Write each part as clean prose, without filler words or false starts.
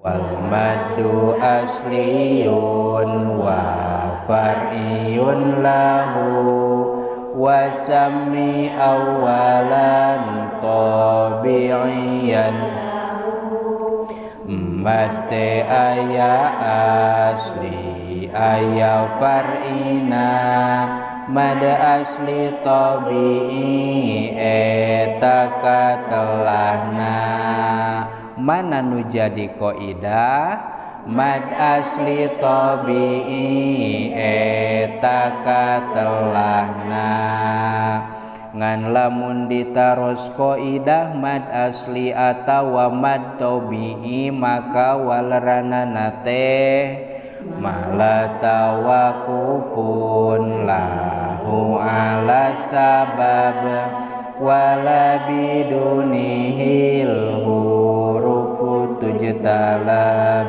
Wal maddu asliyun wa far'iyun lahu wa sami awalan tabi'iyan. Mate aya asli aya far'ina mad asli tabi'i eta katelahna. Mana nu jadi kaidah mad asli tabi'i eta katelahna. Ngan lamun ditaros kaidah mad asli atawa mad tabi'i maka waleranana teh mala tawaqufun lahu ala sabab wala bidunihil hurufu tujtalab.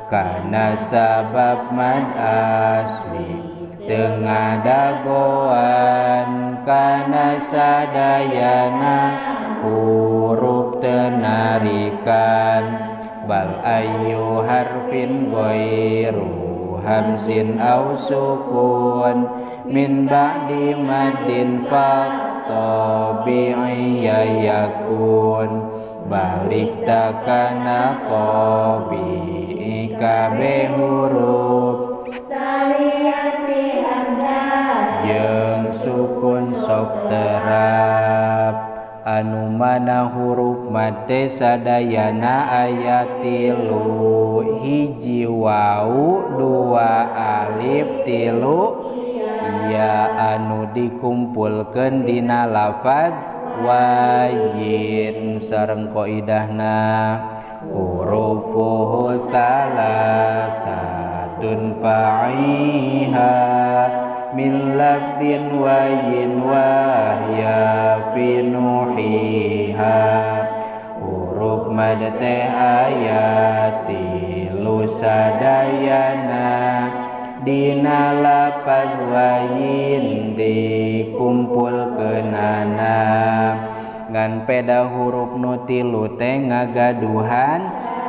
Kana sabab mad asli tengah dagoan kana sadayana huruf tenarikan. Bal ayu harfin ghairu hamzin aw sukun min ba'di maddin fat tabi'iyya yakun. Balik takana tabi'i kabeh huruf saliyati hamzah jeung sukun sok terap. Anu mana huruf mad teh sadayana aya tilu, hiji wau, dua alif, tilu ya anu dikumpulkeun dina lafaz wayin sareng kaidahna hurufuhu salasatun fa'iha min lafdin wayin wahya fi nuhiha. Huruf mad teh aya tilu sadayana dina lafaz wayin dikumpulkeunana. Ngan peda huruf nu tilu teh ngagaduhan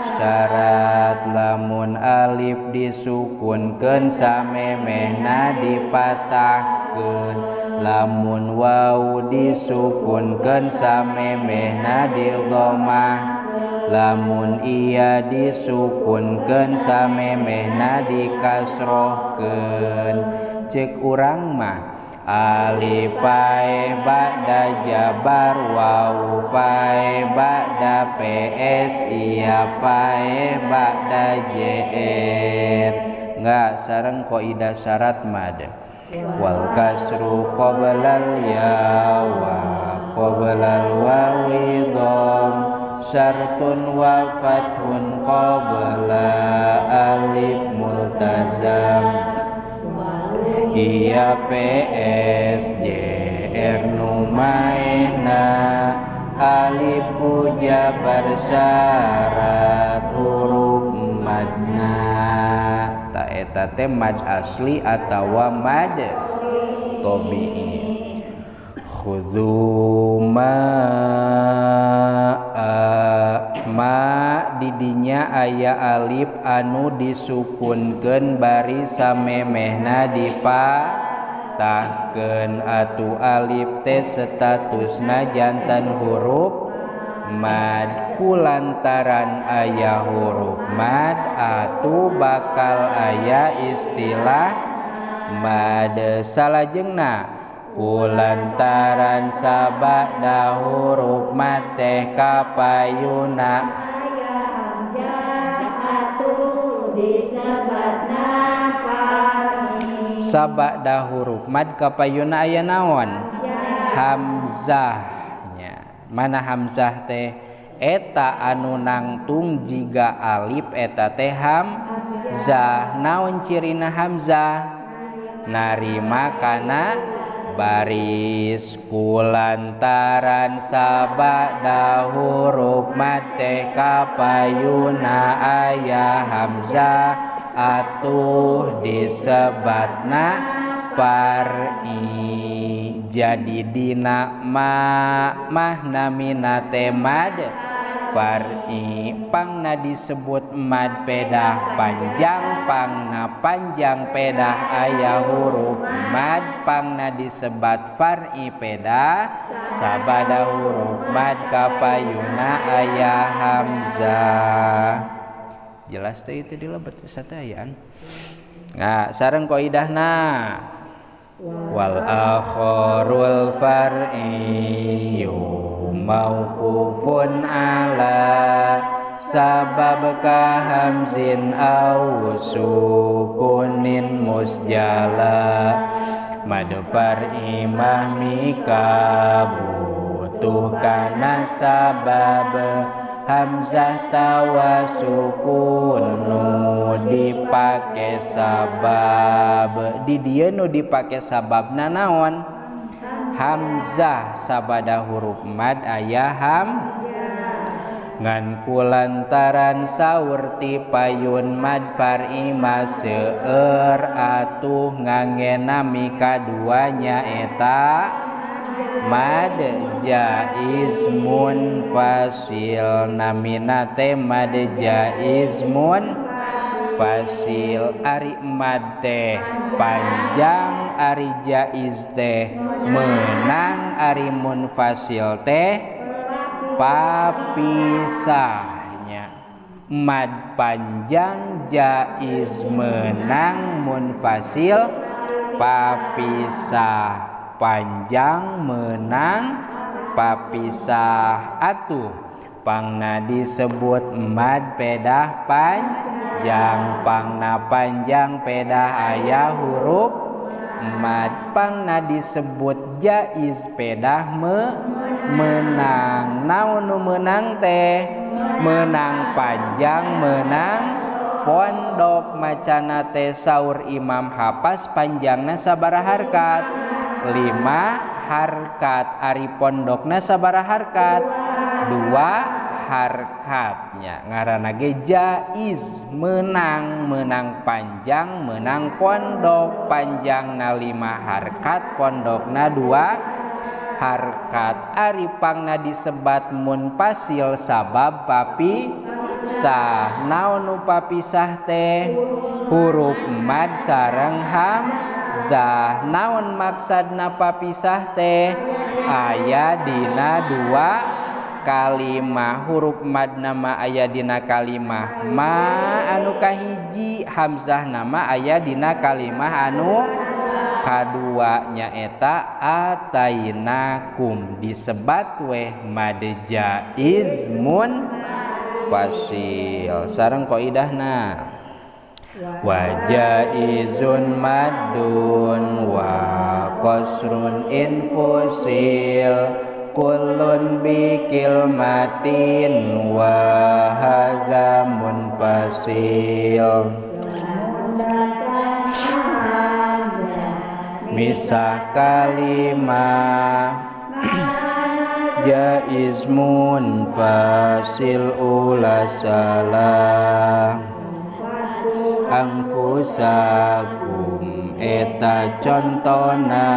syarat lamun alif disukunkeun samemehna dipatahkeun, lamun waw disukunkeun samemehna didhammah, lamun iya disukunkeun samemehna dikasrohkeun. Cek urang mah alif pae ba'da jabar, waw pae ba'da ps, iya pae ba'da jr. Enggak sareng kaidah syarat mad. Wal kasru qoblal ya wa qoblal wawi dham syartun wa fathun qabla alif multazam. Iya PS JR nu maena alif ku jabar syarat huruf madna. Ta eta teh mad asli atawa mad tabi'i. Khudzu ma ma didinya aya alif anu disukunkeun bari samemehna dipatahkeun. Atuh alif teh statusna jantan huruf mad. Kulantaran aya huruf mad atuh bakal aya istilah mad. Salajengna kulantaran sabada huruf mad teh kapayuna aya hamzah atuh disebatna far'i. Sabada huruf mad kapayuna aya naon? Hamzahnya. Mana hamzah teh? Eta anu nangtung jiga alif eta teh hamzah. Naon cirina hamzah? Narima kana baris. Kulantaran sabada huruf mad teh kapayuna aya hamzah atuh disebatna far'i. Jadi dina ma mah namina teh mad far'i. Pangna disebut mad pedah panjang, pangna panjang pedah aya huruf mad, pangna disebat far'i pedah sabada huruf mad kapayuna aya hamzah. Jelas teh itu dilebet satayaan. Nah, sareng kaidahna wal akharul far'iyyu mauqufun ala sabab kahamzin aw sukunin musjala. Mad far'i mah mika butuh kana sabab hamzah tawasukun nu dipake sabab. Di dieu nu dipake sababna naon? Hamzah sabada huruf mad aya hamzah. Ngan kulantaran saur ti payun mad far'i mah seueur atuh ngangge nami kaduanya eta mad jaiz munfasil. Namina teh mad jaiz munfasil. Ari mad teh panjang, ari jaiz teh menang, ari munfasil teh papisahnya. Mad panjang jaiz menang, munfasil papisah. Panjang menang papisah atuh pangna disebut mad pedah panjang, pangna panjang pedah aya huruf mad, pangna disebut jaiz pedah menang. Naon nu menang teh? Menang panjang, menang pondok. Macana teh saur Imam Hapas panjangna sabaraha harkat? 5 harkat. Ari pondokna sabaraha harkat? 2 harkatnya. Ngaranna ge jaiz menang, menang panjang, menang pondok. Panjangna 5 harkat, pondokna 2 harkat. Ari pangna disebat munfasil sabab papisah. Naon nu papisah teh? Huruf mad sareng hamzah. Naon maksadna papisah teh? Aya dina 2 kalimah. Huruf mad nama aya dina kalimah ma anu kahiji, hamzah nama aya dina kalimah anu kadua, nyaeta atainakum. Disebat weh mad jaiz munfasil. Sareng kaidahna wa jaizun madun wa qasrun infusil kullun bikilmatin wa hadza munfasil. Misah kalimah jaiz munfasil ula salah anfusakum eta contona.